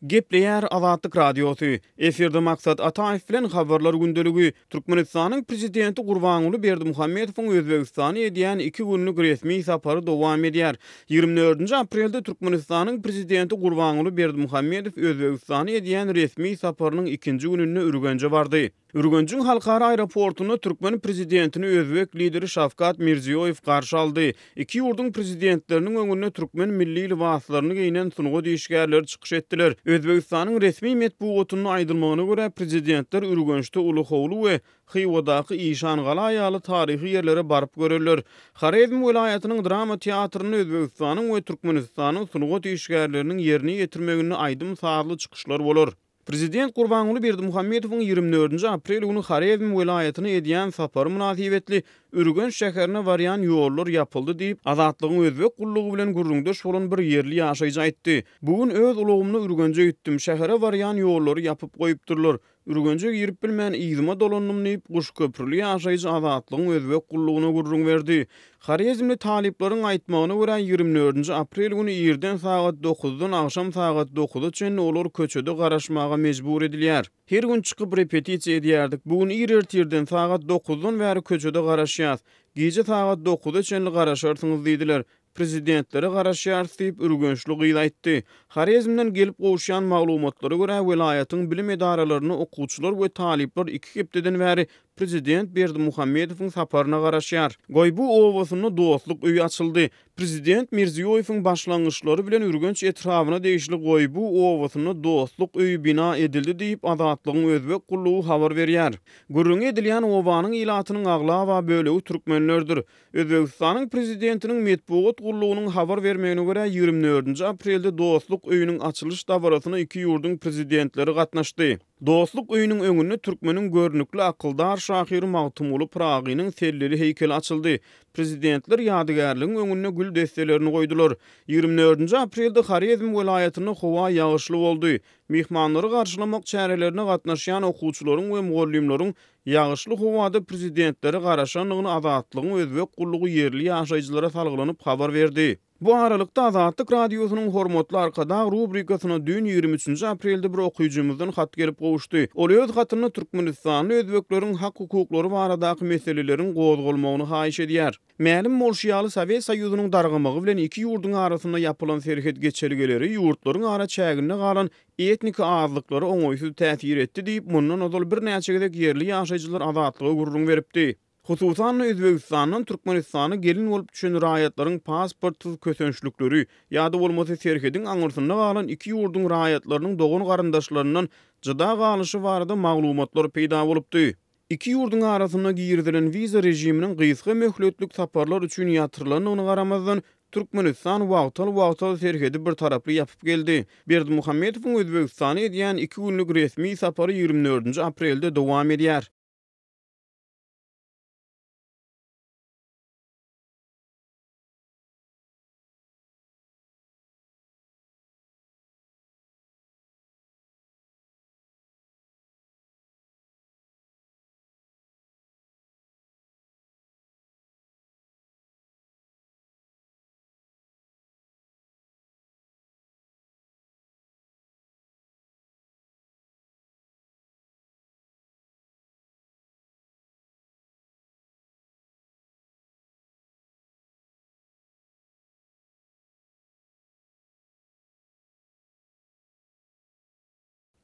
Gepleýär Azatlyk Radiosy, Efirde Maksat Ataýew bilen Habarlar gündeligi. Türkmenistanyň Prezidenti Gurbanguly Berdimuhamedowyň Özbegistana edýän iki günlük resmi sapary dowam edýär. 24-nji aprelde Türkmenistanyň Prezidenti Gurbanguly Berdimuhamedow Özbegistana edýän resmi saparynyň ikinji gününde Ürgenje bardy. Ürgenjiň halkara aeroportunda türkmen prezidentini özbek lideri Şawkat Mirziýoýew garşy aldy. Iki ýurduň prezidentleriniň öňünde türkmen milli lybaslaryny geýnen sungat işgärleri çykyş etdiler. Özbegistanyň resmi metbugatynda aýdylmagyna görä, prezidentler Ürgençde Uly howly we Hywadaky Işangala ýaly taryhy ýerlere baryp görerler. Horezm welaýatynyň drama teatrynda Özbegistanyň we Türkmenistanyň sungat işgärleriniň ýerine ýetirmeginde aýdym-sazly çykyşlar bolar. Prezident Gurbanguly Berdimuhamedowyň 24-nji aprel güni Horezm welaýatyna edýän sapary mynasybetli Ürgenç şäherine barýan ýollar ýapyldy diýip, Azatlygyň özbek gullugy bilen gürrüňdeş bolan bir ýerli ýaşaýjy aýtdy. Bu gün öz ulagymda Ürgenje gitdim. Şähere barýan ýollary ýapyp goýupdyrlar. Ürgenje girip bilmän yzyma dolandym diýip, guşköprüli ýaşaýjy Azatlygyň özbek gullugyna gürrüň berdi. Horezmli talyplaryň aýtmagyna görä, 24-nji aprel güni irden sagat dokuzdan agşam sagat dokuza çenli olar köçede garaşmaga mejbur edilýär. Her gün çykyp repetisiýa edýärdik. Bu gün ir ertirden sagat dokuzdan bäri köçede garaşýas. Gije sagat dokuza çenli garaşarsyňyz diýdiler. Prezidentlere garaşýarys diýip, ürgençli gyz aýtdy. Horezmden gelip gowuşýan maglumatlara görä, welaýatyň bilim edaralarynda okuwçylar we talyplar iki hepdeden bäri prezident Berdimuhamedowyň saparyna garaşýar. Goýbu obasynda Dostluk öýi açyldy. Prezident Mirziýoýewiň başlangyçlary bilen Ürgenç etrabyna degişli Goýbu obasynda Dostluk öýi bina edildi diýip, Azatlygyň özbek gullugy habar berýär. Gürrüňi edilýän obanyň ilatynyň aglaba bölegi türkmenlerdir. Özbegistanyň Prezidentiniň metbugat gullugynyň habar bermegine görä, 24-nji aprelde Dostluk öýüniň açylyş dabarasyna iki ýurduň Prezidentleri gatnaşdy. Dostluk öýüniň öňünde türkmeniň görnükli akyldar şahyry Magtymguly Pyragynyň selleli heýkeli açyldy. Prezidentler ýadygärligiň öňünde gül desselerini goýdular. 24-nji aprelde Horezm welaýatynda howa ýagyşly boldy. Myhmanlary garşylamak çärelerine gatnaşýan okuwçylaryň we mugallymlaryň Ýagyşly howada prezidentlere garaşandygyny Azatlygyň özbek gullugy ýerli ýaşaýjylara salgylanyp habar berdi. Bu aralykda, Azatlyk Radiosynyň Hormatly Arkadag rubrikasyna düýn 23-nji aprelde bir okyjymyzdan hat gelip gowuşdy. Ol öz hatynda türkmenistanly özbekleriň hak-hukuklary baradaky meseleleriň gozgalmagyny haýyş edýär. Mälim bolşy ýaly, Sowet Soýuzynyň dargamagy bilen iki ýurduň arasynda ýapylan serhet geçelgeleri ýurtlaryň araçäginde galan etniki azlyklara oňaýsyz täsir etdi diýip, mundan ozal birnäçe gezek ýerli ýaşaýjylar Azatlyga gürrüň beripdi. Hususan-da, Özbegistandan Türkmenistana gelin bolup düşen raýatlaryň pasportsyz kösençlikleri ýa-da bolmasa serhediň aňyrsynda galan iki ýurduň raýatlarynyň dogan-garyndaşlaryndan jyda galyşy barada maglumatlar peýda bolupdy. Iki ýurduň arasynda girizilen wiza režiminiň gysga möhletlik saparlar üçin ýatyrylandygyna garamazdan, Türkmenistan wagtal-wagtal serhedi birtaraply ýapyp geldi. Berdimuhamedowyň Özbegistana edýän iki günlük resmi sapary 24-nji aprelde dowam edýär.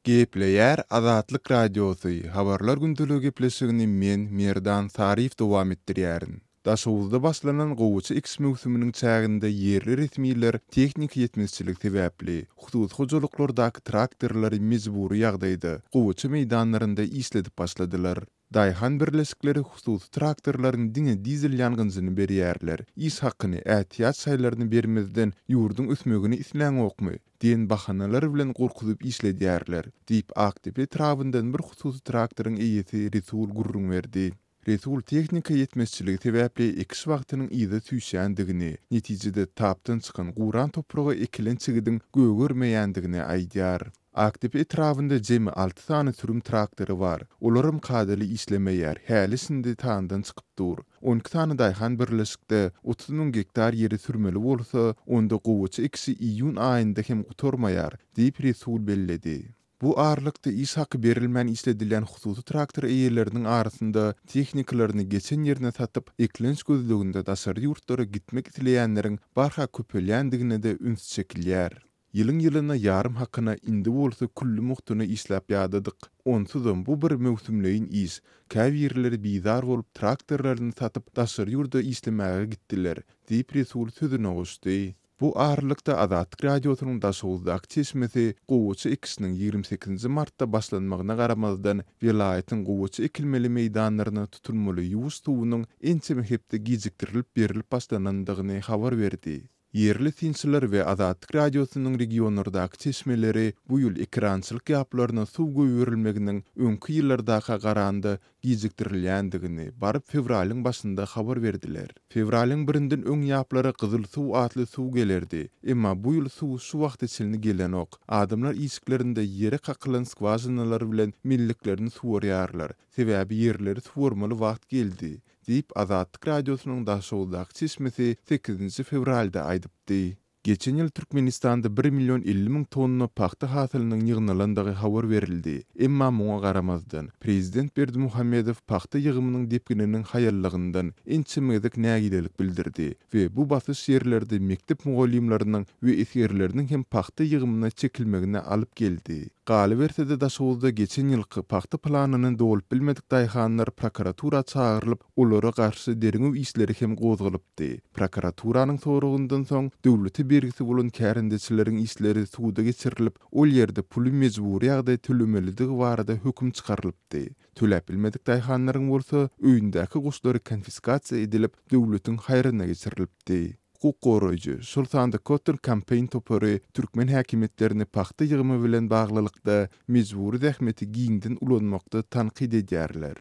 Gepleýär Azatlyk Radiosy, Habarlar gündeligi gepleşigini men, Merdan Saryýew dowam etdirýärin. Daşoguzda başlanan gowaça ekiş möwsüminiň çäginde ýerli resmiler tehniki ýetmezçilik sebäpli, hususy hojalyklardaky traktorlary mejbury ýagdaýda gowaça meýdanlarynda işledip başladylar. Daýhan birleşikleri hususy traktorlaryň diňe dizel ýangyjyny berýärler, iş hakyny, ätiýaç şaýlaryny bermezden ýurduň ösmegini isläňokmy? diýen bahanalar bilen gorkuzyp işledýärler, diýip, Akdepe etrabyndan bir hususy traktoryň eýesi Resul gürrüň berdi. Resul tehnika ýetmezçiligi sebäpli ekiş wagtynyň yza süýşýändigini, netijede tapdan çykan guran topraga ekilen çigidiň gögermeýändigini aýdýar. Akdepe etrabynda jemi alty sany sürüm traktory bar. Olaram kadaly işlemeýär, häli-şindi tandan çykyp dur. 12 sany daýhan birleşikde 30 000 gektar ýeri sürmeli bolsa, onda gowaça ekişi iýun aýynda hem gutarmaýar, diýip, Resul belledi. Bu aralykda iş haky berilmän işledilýän hususy traktor eýeleriniň arasynda tehnikalaryny geçen ýerine satyp, eklenç gözleginde daşary ýurtlara gitmek isleýänleriň barha köpelýändigine-de üns çekilýär. Ýylyň-ýylyna ýarym hakyna, indi bolsa külli mugtuna işläp ýadadyk. Onsuzam bu bir möwsümleýin iş. Käbirleri bizar bolup traktorlaryny satyp daşary ýurda işlemäge gitdiler, diýip Resul sözüne goşdy. Bu aralykda Azatlyk Radiosynyň Daşoguzdaky çeşmesi gowaça ekişiniň 28-nji martda başlanmagyna garamazdan, welaýatyň gowaça ekilmeli meýdanlaryna tutulmaly ýuwuş suwunyň ençeme hepde gijikdirilip berlip başlanandygyny habar berdi. Ýerli synçylar we Azatlyk Radiosynyň regionlardaky çeşmeleri bu ýyl ekerançylyk ýaplaryna suw goýberilmeginiň öňki ýyllardaka garanda gijikdirilýändigini baryp fewralyň başynda habar berdiler. Fewralyň birinden öň ýaplara gyzyl suw atly suw gelerdi. Emma bu ýyl suw şu wagta çenli gelenok. Adamlar işiklerinde ýere kakylan skwažinalar bilen melliklerini suwarýarlar. Sebäbi ýerleri suwarmaly wagt geldi. Diýip, Azatlyk Radiosynyň Daşoguzdaky çeşmesi sekizinji fewralda aýdypdy. Geçen ýyl Türkmenistanda bir million 50 müň tonna pagta hasylynyň ýygnalandygy habar berildi. Emma muňa garamazdan, prezident Berdimuhamedow pagta ýygymynyň depgininiň haýallygyndan ençeme gezek nägilelik bildirdi we bu basyş ýerlerde mekdep mugallymlarynyň we esgerleriniň hem pagta ýygymyna çekilmegine alyp geldi. Galyberse-de, Daşoguzda geçen ýylky pagta planyny dolup bilmedik daýhanlar prokuratura çagyrylyp, olara garşy derňew işleri hem gozgalypdy. Prokuraturanyň soragyndan soň, döwlete bergisi bolan kärendeçileriň işleri suda geçirilip, ol ýerde puly mejbury ýagdaý tölemelidigi barada höküm çykarylypdy. Töläp bilmedik daýhanlaryň bolsa, öýündäki goşlary konfiskasiýa edilip, döwletiň haýryna geçirilipdi. Hukuk goraýjy, şol sanda Cotton Campaign topary türkmen häkimiýetlerini pagta ýygymy bilen baglylykda mejbury zähmeti giňden ulanmakda tankyt edýärler.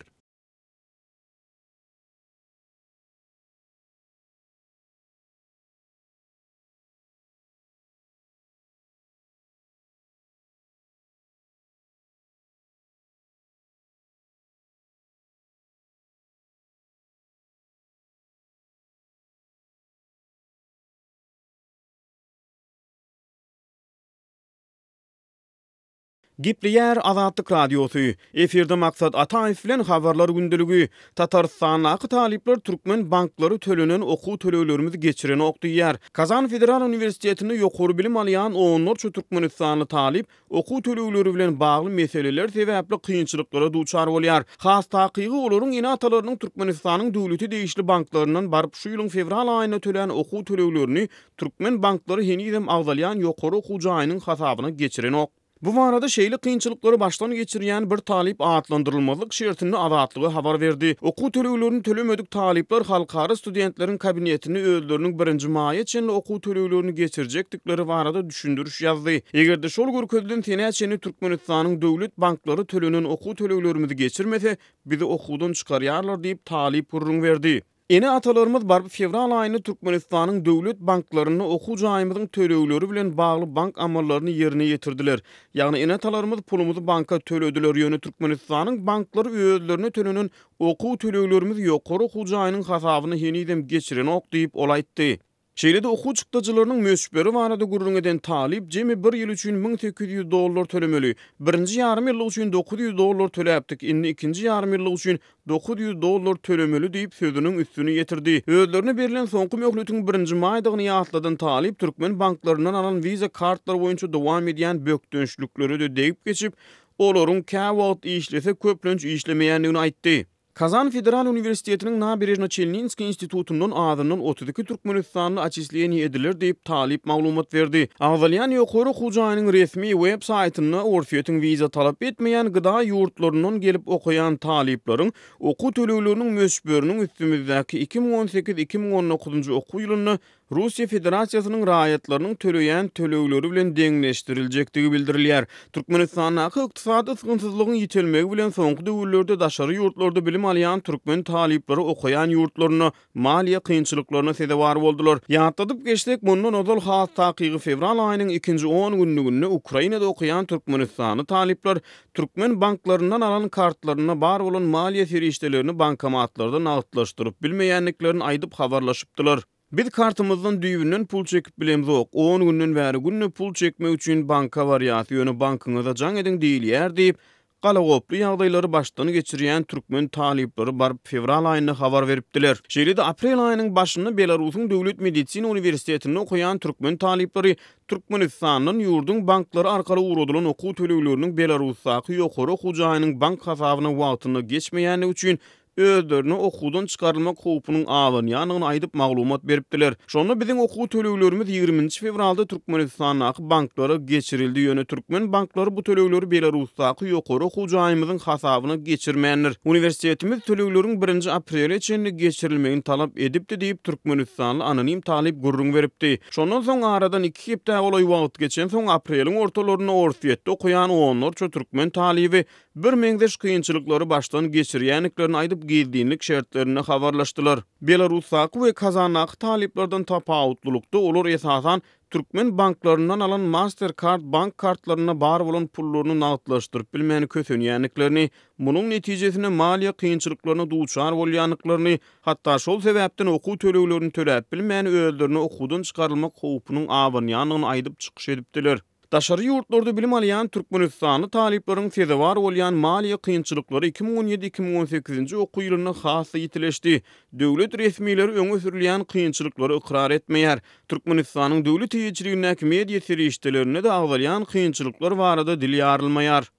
Gepleýär Azatlyk Radiosy, Efirde Maksat Ataýew bilen Habarlar gündeligi. Tatarystandaky talyplar türkmen banklary tölenen okuw töleglerimizi geçirenok diýýär. Kazan federal uniwersitetinde ýokary bilim alýan onlarça türkmenistanly talyp okuw tölegleri bilen bagly meseleler sebäpli kynçylyklara duçar bolýar. Has takygy, olaryň ene-atalarynyň Türkmenistanyň döwlete degişli banklaryndan baryp şu ýylyň fewral aýynda tölän okuw töleglerini türkmen banklary henizem agzalýan ýokary okuw jaýynyň hasabyna geçirenok. Bu barada şeýle kynçylyklary başdan geçirýän bir talyp atlandyrylmazlyk şertinde Azatlyga habar berdi. Okuw töleglerini tölemedik talyplar halkara studentleriň kabinetinde özleriniň birinji maýa çenli okuw töleglerini geçirjekdikleri barada düşündiriş ýazdy. Eger-de şol görkezilen senä çenli Türkmenistanyň döwlet banklary tölenen okuw töleglerimizi geçirmese, bizi okuwdan çykarýarlar diýip, talyp gürrüň berdi. Ene-atalarymyz baryp fewral aýynda Türkmenistanyň döwlet banklarynda okuw jaýymyzyň tölegleri bilen bagly bank amallaryny ýerine ýetirdiler. Ýagny ene-atalarymyz pulumyzy banka tölediler, ýöne Türkmenistanyň banklary özlerine tölenen okuw töleglerimizi ýokary okuw jaýynyň hasabyna henizem geçirenok diýip, ol aýtdy. Şeýle-de okuw çykdajylarynyň möçberi barada gürrüň eden talyp jemi bir ýyl üçin 1800 dollar tölemeli. Birinji ýarym ýyllyk üçin 900 dollar töläpdik, indi ikinji ýarym ýyllyk üçin 900 dollar tölemeli diýip, sözüniň üstüni ýetirdi. Özlerine berlen soňky möhletiň birinji maýdygyny ýatladan talyp türkmen banklaryndan alan wiza kartlary boýunça dowam edýän bökdençliklere-de degip geçip, olaryň käwagt işlese, köplenç işlemeýändigini aýtdy. Kazan federal uniwersitetiniň Naberežno-Çelninskiý institutyndan azyndan 32 türkmenistanly otçisleniýe ediler diýip, talyp maglumat berdi. Agzalýan ýokary okuw jaýynyň resmi web saýtynda Orsýetiň wiza talap etmeýän gda ýurtlaryndan gelip okaýan talyplaryň okuw tölegleriniň möçberiniň üstümizdäki 2018, 2019-njy okuw ýylynda. Russiýa Federasiýasynyň raýatlarynyň töleýän tölegleri bilen deňleşdiriljekdigi bildirilýär. Türkmenistandaky ykdysady ysgynsyzlygyň ýitelmegi bilen soňky döwürlerde daşary ýurtlarda bilim alýan türkmen talyplary okaýan ýurtlarynda maliýe kynçylyklaryna sezewar boldular. Ýatladyp geçsek, mundan ozal, has takygy fewral aýynyň ikinji on günlüginde Ukrainada okaýan türkmenistanly talyplar türkmen banklaryndan alan kartlarynda bar bolan maliýe serişdelerini bankomatlarda nagtlaşdyryp bilmeýändiklerini aýdyp habarlaşypdylar. Biz kartymyzdan düýbünden pul çekip bilemzok, on günden bäri günde pul çekmek üçin banka barýas, ýöne bankyňyza jaň ediň diýilýär diýip, galagoply ýagdaýlary başdan geçirýän türkmen talyplary baryp fewral aýynda habar beripdiler. Şeýle-de aprel aýynyň başynda Belarusyň Döwlet medisina uniwersitetinde okaýan türkmen talyplary Türkmenistandan ýurduň banklary arkaly ugradylan okuw tölegleriniň Belarusdaky ýokary okuw jaýynyň bank hasabyna wagtynda geçmeýändigi üçin özlerine okuwdan çykarylmak howpunyň abanýandygyny aýdyp maglumat beripdiler. Şonda biziň okuw töleglerimiz ýigriminji fewralda Türkmenistandaky banklara geçirildi, ýöne türkmen banklary bu tölegleri Belarusdaky ýokary okuw jaýymyzyň hasabyna geçirmändir. Uniwersitetimiz tölegleriň birinji aprele çenli geçirilmegini talap edipdi diýip, türkmenistanly anonim talyp gürrüň beripdi. Şondan soň aradan iki hepdä golaý wagt geçensoň, apreliň ortalarynda Orsýetde okaýan onlarça türkmen talyby birmeňzeş kynçylyklary başdan geçirýändiklerini aýdyp, gizlinlik şertlerinde habarlaşdylar. Belarusdaky we Kazandaky talyplardan tapawutlylykda, olar esasan türkmen banklaryndan alan Mastercard bank kartlarynda bar bolan pullaryny nagtlaşdyryp bilmän kösenýändiklerini, munuň netijesinde maliýe kynçylyklaryna duçar bolýandyklaryny, hatda şol sebäpden okuw töleglerini töläp bilmän özlerine okuwdan çykarylmak howpunyň abanýandygyny aýdyp çykyş edipdiler. Daşary ýurtlarda bilim alýan türkmenistanly talyplaryň sezewar bolýan maliýe kynçylyklary 2017, 2018-nji okuw ýylynda has-da ýitileşdi. Döwlet resmileri öňe sürülýän kynçylyklary ykrar etmeýär. Türkmenistanyň döwlet eýeçiligindäki media serişdelerinde-de agzalýan kynçylyklar barada dil ýarylmaýar.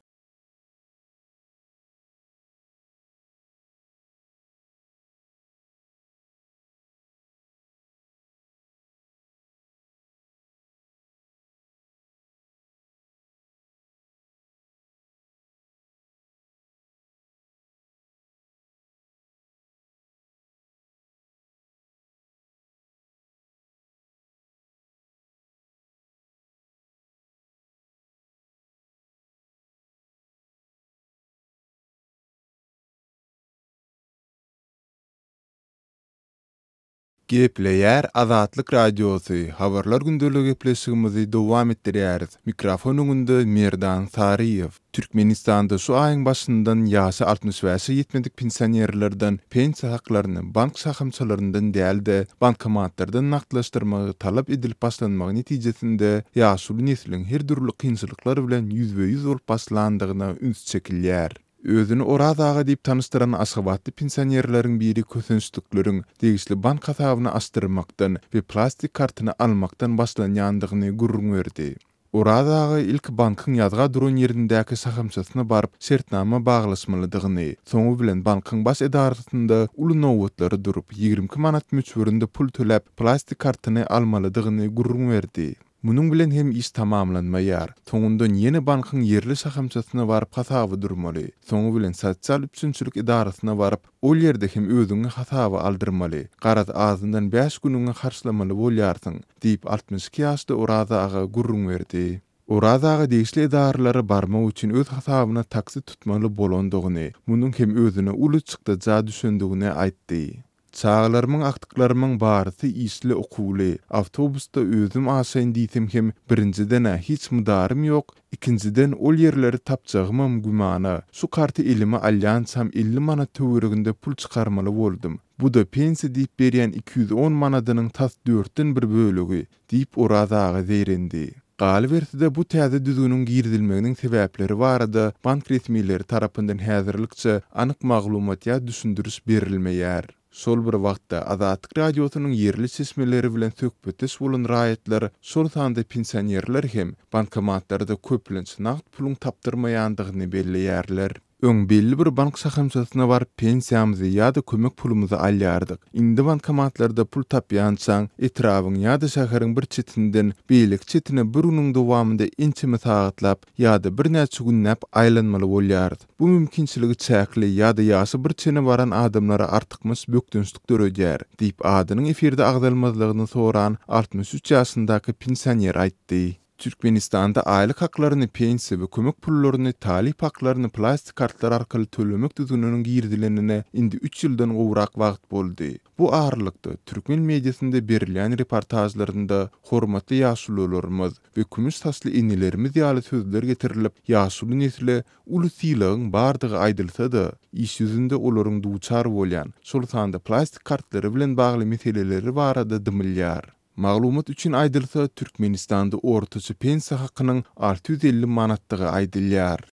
Gepleýär Azatlyk Radiosy, Habarlar gündeligi gepleşigimizi dowam etdirýäris. Mikrofon öňünde Merdan Saryýew. Türkmenistanda şu aýyň başyndan ýaşy 65-e ýetmedik pensionerlerden pensiýa haklaryny bank şahamçalaryndan däl-de, bankomatlardan nagtlaşdyrmagy talap edilip başlanmagy netijesinde ýaşuly nesliň her dürli kynçylyklar bilen ýüzbe-ýüz bolup başlandygyna üns çekilýär. Özüni Oraz aga diýip tanyşdyran aşgabatly pensionerleriň biri kösençlikleriň degişli bank hasabyny açdyrmakdan we plastik kartyny almakdan başlanýandygyny gürrüň berdi. Oraz aga ilki bankyň ýazga duran ýerindäki şahamçasyna baryp şertnama baglaşmalydygyny, soňy bilen bankyň baş edarasynda uly nobatlara durup, 22 manat möçberinde pul töläp plastik kartyny almalydygyny gürrüň berdi. Munuň bilen hem iş tamamlanmaýar. Soňundan ýene bankyň ýerli şahamçasyna baryp hasaba durmaly. Soňy bilen sosial üpjünçilik edarasyna baryp, ol ýerde hem özüňi hasaba aldyrmaly. Garaz, azyndan bäş günüňi harçlamaly bolýarsyň, diýip, 62 ýaşly Oraz aga gürrüň berdi. Oraz aga degişli edaralara barmak üçin öz hasabyna taksi tutmaly bolandygyny, munuň hem özüne uly çykdaja düşendigini aýtdy. Çagalarymyň, agtyklarymyň barysy işli, okuwly. Awtobusda özüm aşaýyn diýsem hem, birinjiden-ä, hiç mydarym ýok, ikinjiden, ol ýerleri tapjagymam gümana. Şu karty elime alýançam 50 manat töwereginde pul çykarmaly boldum. Bu-da pensiýa diýip berýän 210 manadynyň tas dörtden bir bölegi, diýip, Oraz aga zeýrendi. Galyberse-de, bu täze düzgüniň girizilmeginiň sebäpleri barada bank resmileri tarapyndan häzirlikçe anyk maglumat ýa düşündiriş berilmeýär. Şol bir wagtda, Azatlyk Radiosynyň ýerli çeşmeleri bilen söhbetdeş bolan raýatlar, şol sanda pensionerler hem bankomatlarda köplenç nagt puluň tapdyrmaýandygyny belleýärler. Öň belli bir bank şahamçasyna baryp pensiýamyzy ýa-da kömek pulumyzy alýardyk. Indi bankomatlarda pul tapýançaň, etrabyň ýa-da şäheriň bir çetinden beýleki çetine bir günüň dowamynda ençeme sagatlap ýa-da birnäçe günläp aýlanmaly bolýarys. Bu mümkinçiligi çäkli ýa-da ýaşy bir çene baran adamlara artykmaç bökdençlik döredýär, diýip, adynyň efirde agzalmazlygyny soran 63 ýaşyndaky pensioner aýtdy. Türkmenistanda aýlyk haklaryny, pensiýa we kömek pullaryny, talyp haklaryny plastik kartlar arkaly tölemek düzgüniniň girizilenine indi üç ýyldan gowrak wagt boldy. Bu aralykda, türkmen mediasynda berilýän reportažlarynda hormatly ýaşulularymyz we kümüş saçly enelerimiz ýaly sözler getirilip, ýaşuly nesle uly sylagyň bardygy aýdylsa-da, iş ýüzünde olaryň duçar bolýan, şol sanda plastik kartlary bilen bagly meseleleri barada dymylýar. Maglumat üçin aýdylsa, Türkmenistanda ortaça pensiýa hakynyň 650 manatdygy aýdylýar.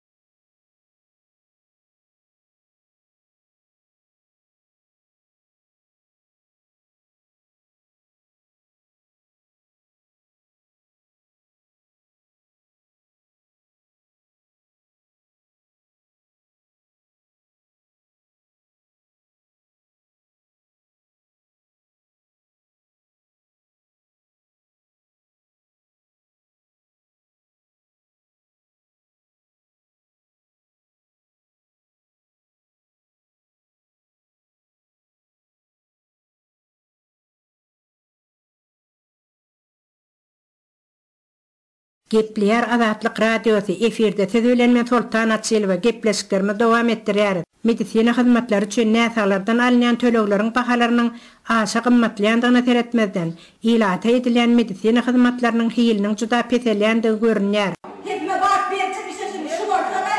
Gepleýär Azatlyk Radiosy, efirde siz bilen men Soltan Açylowa, gepleşiklerimizi dowam etdirýäris. Medisina hyzmatlary üçin näsaglardan alynýan tölegleriň bahalarynyň aşa gymmatlaýandygyna seretmezden, ilata edilýän medisina hyzmatlarynyň hiliniň juda peselýändigi görünýär. Sesime bat berjek işe şindi şu bolsa-da,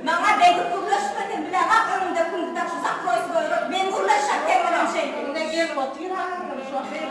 maňa degip gürleşme sen bileňok öňümde küňki tak şu zakroýsy goýup men gürleşjek seň bilen şeýdip. Ine gelip otyr hazirem şu wagt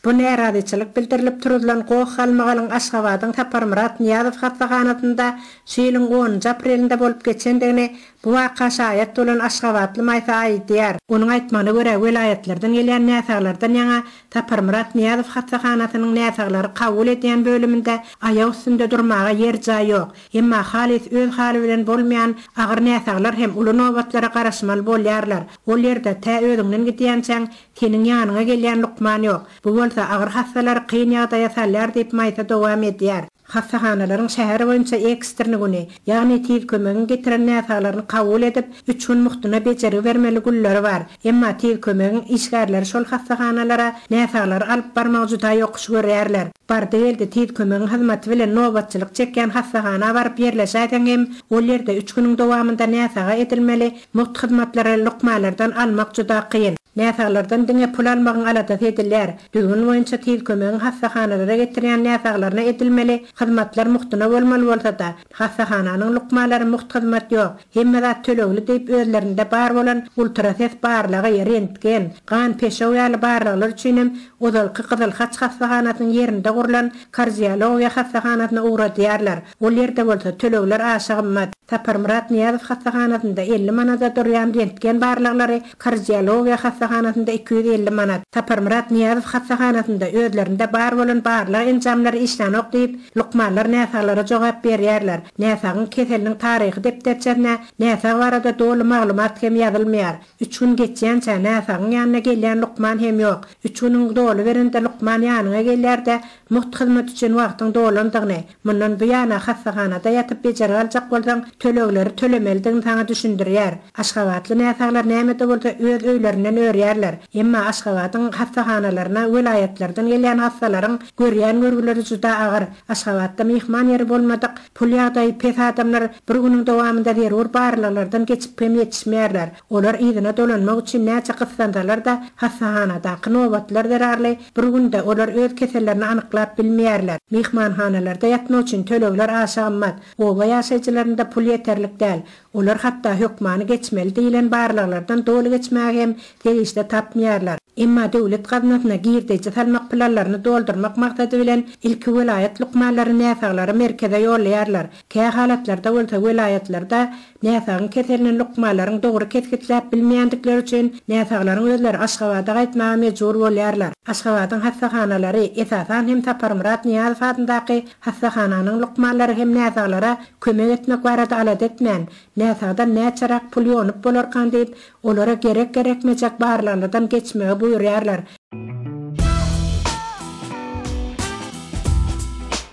Bu närazyçylyk bildirilip turuzylan goh-galmagalyň Aşgabadyň Saparmyrat Nyýazow hassahanasynda şu ýylyň onunjy aprelinde bolup geçendigini bu waka şaýat bolan aşgabatly Maýsa aýdýar. Onuň aýtmagyna görä, welaýatlardan gelýän näsaglardan ýaňa Saparmyrat Nyýazow hassahanasynyň näsaglary kabul edýän bölüminde aýak üstünde durmaga ýer-jaý ýok. Emma halys öz haly bilen bolmaýan agyr näsaglar hem uly nobatlara garaşmaly bolýarlar. Ol ýerde tä özüňden gidýänçäň seniň ýanyňa gelýän lukman ýok. Bu bolsa agyr hassalary kyn ýagdaýa salýar diýip Maýsa dowam edýär. Hassahanalaryň şäher boýunça ekstrny güni, ýagny tiz kömegiň getiren näsaglaryny kabul edip, üç gün mugtuna bejergi bermeli günleri bar. Emma tiz kömegiň işgärleri şol hassahanalara näsaglary alyp barmagy juda ýokuş görýärler. Bardy-geldi tiz kömegiň hyzmaty bilen nobatçylyk çekýän hassahana baryp ýerleşäýseň hem, ol ýerde üç günüň dowamynda näsaga edilmeli mugt hyzmatlary lukmanlardan almak juda kyn. Näsaglardan diňe pul almagyň aladasy edilýär. Düzgün boýunça tiz kömegiň hassahanalara getirýän näsaglaryna edilmeli hyzmatlar mugtuna bolmaly bolsa-da, hassahananyň lukmanlary mugt hyzmat ýok, hemme zat tölegli diýip özlerinde bar bolan ultrases barlagy, rentgen, gan, peşew ýaly barlaglar üçinem ozalky Gyzyl Haç hassahanasynyň ýerinde gurlan kardiologiýa hassahanasyna ugradýarlar. Ol ýerde bolsa tölegler aşa gymmat. Saparmyrat Nyýazow hassahanasynda 50 manada durýan rentgen barlaglary kardiologiýa hassahanasynda 250 manat. Saparmyrat Nyýazow hassahanasynda özlerinde bar bolan barlag enjamlary işlänok diýip, lukmanlar näsaglara jogap berýärler. Näsagyň keseliniň taryhy depderçesine näsag barada doly maglumat hem ýazylmaýar. Üç gün geçýänçä näsagyň ýanyna gelýän lukman hem ýok. Üç günüň doluberende lukman ýanyňa gelýär-de, mugt hyzmat üçin wagtyň dolandygyny, mundan bu ýana hassahanada ýatyp bejergi aljak bolsaň, tölegleri tölemelidigini saňa düşündirýär. Aşgabatly näsaglar näme-de bolsa öz öýlerinden örýärler. Emma Aşgabadyň hassahanalaryna welaýatlardan gelýän hassalaryň görýän görgüleri juda agyr. Aşgabatda myhman ýeri bolmadyk, pul ýagdaýy pes adamlar bir günüň dowamynda zerur barlaglardan geçip hem ýetişmeýärler. Olar yzyna dolanmak üçin näçe gyssansalar-da, hassahanadaky nobatlar zerarly bir günde olar öz kesellerini anyklap bilmeýärler. Myhmanhanalarda ýatmak üçin tölegler aşa gymmat. Oba ýaşaýjylarynda pul ýeterlik däl. Olar hatda hökmany geçmeli diýlen barlaglardan doly geçmäge hem serişde tapmaýarlar. Emma döwlet gaznasyna girdeji salmak planlaryny doldurmak maksady bilen ilki welaýat lukmanlary näsaglary merkeze ýollaýarlar. Kä halatlarda bolsa welaýatlarda näsagyň keselini lukmanlaryň dogry kesgitläp bilmeýändikleri üçin näsaglaryň özleri Aşgabada gaýtmaga mejbur bolýarlar. Aşgabadyň hassahanalary, esasan hem Saparmyrat Nyýazow adyndaky hassahananyň lukmanlary hem näsaglara kömek etmek barada alada etmän, näsagdan näçeräk pul ýonup bolarkan diýip, olara gerek-gerekmejek barlaglardan geçmegi buýurýarlar.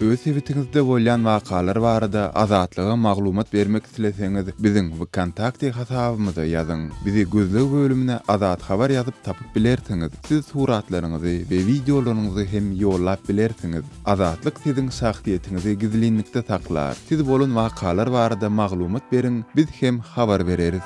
Öz sebitiňizde bolýan wakalar barada Azatlyga maglumat bermek isleseňiz, biziň Wkontakte hasabymyza ýazyň. Bizi gözleg bölümine Azat Habar ýazyp tapyp bilersiňiz. Siz suratlaryňyzy we wideolaryňyzy hem ýollap bilersiňiz. Azatlyk siziň şahsyýetiňizi gizlinlikde saklar. Siz bolan wakalar barada maglumat beriň, biz hem habar bereris.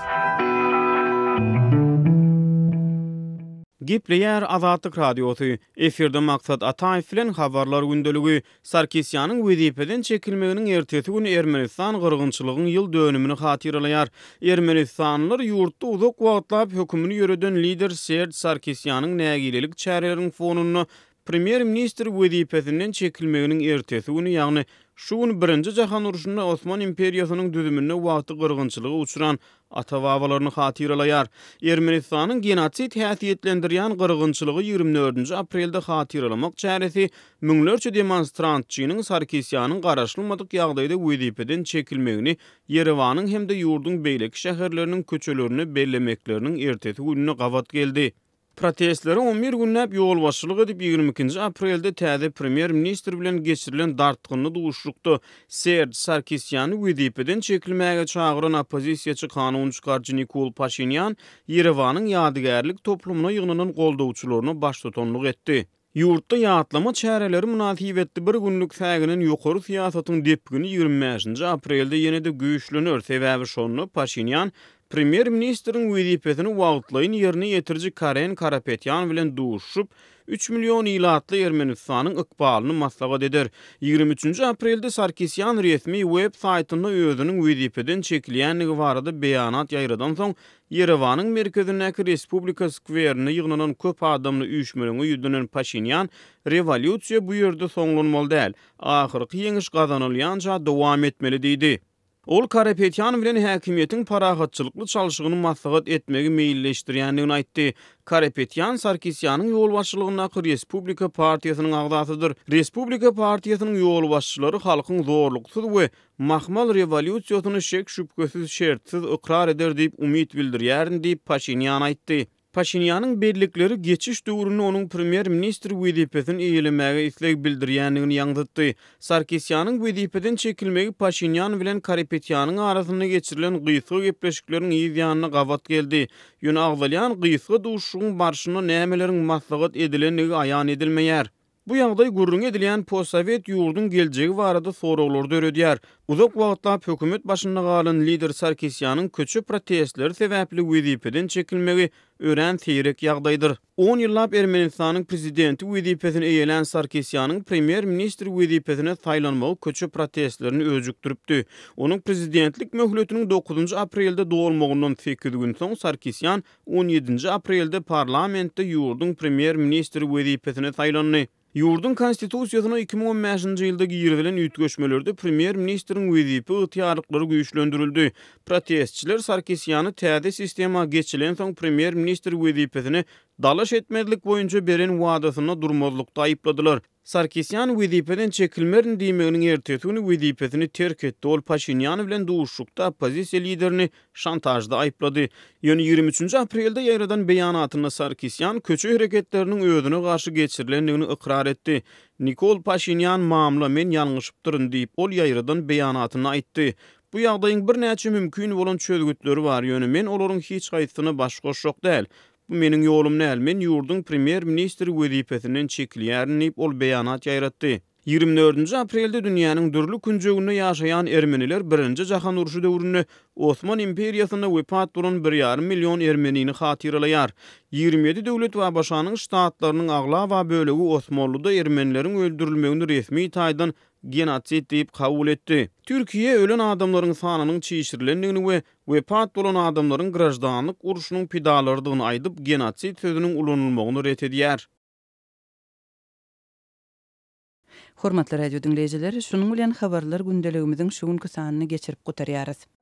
Gepleýär Azatlyk Radiosy, Efirde Maksat Ataýew bilen Habarlar gündeligi. Sarkisýanyň wezipeden çekilmeginiň ertesi güni Ermenistan gyrgynçylygyň ýyl dönümini hatyralaýar. Ermenistanlylar ýurtda uzak wagtlap hökümini ýöreden lider Serž Sarkisýanyň nägilelik çäreleriň fonunda Premýer-ministr wezipesinden çekilmeginiň ertesi güni, ýagny şu gün Birinji jahan urşunda Osman imperiýasynyň düzüminde wagty gyrgynçylyga uçran ata-babalaryny hatyralaýar. Ermenistanyň genosid häsiýetlendirýän gyrgynçylygy 24-nji aprelde hatyralamak çäresi müňlerçe demonstrantçynyň Sarkisýanyň garaşylmadyk ýagdaýda wezipeden çekilmegini Ýerewanyň hem-de ýurduň beýleki şäherleriniň köçelerinde bellemekleriniň ertesi gününe gabat geldi. Protestlere on bir günläp ýolbaşçylyk edip, 22-nji aprelde täze premýer-ministr bilen geçirilen dartgynly duşuşykda Serž Sarkisýany wezipeden çekilmäge çagyran oppozisiýaçy kanun çykaryjy Nikol Paşinýan Ýerewanyň ýadygärlik toplumyna ýygnanan goldawçylaryna baştutanlyk etdi. Ýurtda ýatlama çäreleri mynasybetli bir günlük säginen ýokary syýasatyň depgini 25-nji aprelde ýene-de güýçlener, sebäbi şonda Paşinýan premýer-ministriň wezipesini wagtlaýyn ýerine ýetiriji Karen Karapetýan bilen duşuşyp, üç million ilatly Ermenistanyň ykbalyny maslahat eder. 23-nji aprelde Sarkisýan resmi web saýtynda özüniň wezipeden çekilýändigi barada beýanat ýaýradansoň, Ýerewanyň merkezindäki Respublika skwerinde ýygnanan köp adamly üýşmeleňe ýüzlenen Paşinýan, Rewolýusiýa bu ýerde soňlanmaly däl, ahyrky ýeňiş gazanylýança dowam etmeli diýdi. Ol Karapetýan bilen häkimiýetiň parahatçylykly çalşygyny maslahat etmegi meýilleşdirýändigini aýtdy. Karapetýan Sarkisýanyň ýolbaşçylygyndaky Respublika partiýasynyň agzasydyr. Respublika partiýasynyň ýolbaşçylary halkyň zorluksyz we Mahmal rewolýusiýasyny şek-şübhesiz şertsiz ykrar eder diýip umyt bildirýärin diýip, Paşinýan aýtdy. Paşinýanyň bellikleri geçiş döwründe onuň premýer-ministr wezipesini eýelemäge isleg bildirýändigini ýaňzytdy. Sarkisýanyň wezipeden çekilmegi Paşinýan bilen Karapetýanyň arasynda geçirilen gysga gepleşikleriň yz ýanyna gabat geldi. Ýöne agzalýan gysga duşuşygyň barşynda nämeleriň maslahat edilendigi aýan edilmeýär. Bu ýagdaý gürrüňi edilýän postsowet ýurduň geljegi barada soraglary döredýär. Uzak wagtlap hökümet başynda galan lider Sarkisýanyň köçe protestleri sebäpli wezipeden çekilmegi örän seýrek ýagdaýdyr. On ýyllap Ermenistanyň prezidenti wezipesini eýelän Sarkisýanyň premýer-ministr wezipesine saýlanmagy köçe protestlerini öjükdiripdi. Onuň prezidentlik möhletiniň dokuzynjy aprelde dolmagyndan sekiz gün soň Sarkisýan On ýedinji aprelde parlamentde ýurduň premýer-ministri wezipesine saýlandy. Ýurduň Konstitusiýasyna 2015-nji ýylda girizilen üýtgeşmelerde premýer-ministriň wezipe ygtyýarlyklary güýçlendirildi. Protestçiler Sarkisýany täze sistema geçilensoň premýer-ministr wezipesine dalaş etmezlik boýunça beren wadasynda durmazlykda aýypladylar. Sarkisýan wezipeden çekilmerin diýmeginiň ertesi güni wezipesini terk etdi. Ol Paşinýan bilen duşuşykda oppozisiýa liderini şantažda aýyplady. Ýöne 23-nji aprelde ýaýradan beýanatynda Sarkisýan köçe hereketleriniň özüne garşy geçirilendigini ykrar etdi. Nikol Paşinýan mamla, men ýalňyşypdyryn diýip, ol ýaýradan beýanatynda aýtdy. Bu ýagdaýyň birnäçe mümkin bolan çözgütleri bar, ýöne men olaryň hiç haýsysyna baş goşjak däl. Bu meniň ýolum däl, men ýurduň premýer-ministri wezipesinden çekilýärin diýip, ol beýanat ýaýratdy. 24-nji aprelde dünýäniň dürli künjeginde ýaşaýan ermeniler Birinji jahan urşy döwründe Osman imperiýasynda wepat bolan bir ýarym million ermenini hatyralaýar. 27 döwlet we ABŞ-nyň ştatlarynyň aglaba bölegi Osmanlyda ermenileriň öldürilmegini resmi taýdan. genosid diýip kabul etdi. Türkiýe ölen adamlaryň sanynyň çişirilendigini we wepat bolan adamlaryň graždanlyk urşunyň pidalarydygyny aýdyp, genosid sözüniň ulanylmagyny ret edýär. Hormatly radio diňleýjiler, şunuň bilen Habarlar gündeligimiziň şu günki sanyny geçirip gutarýarys.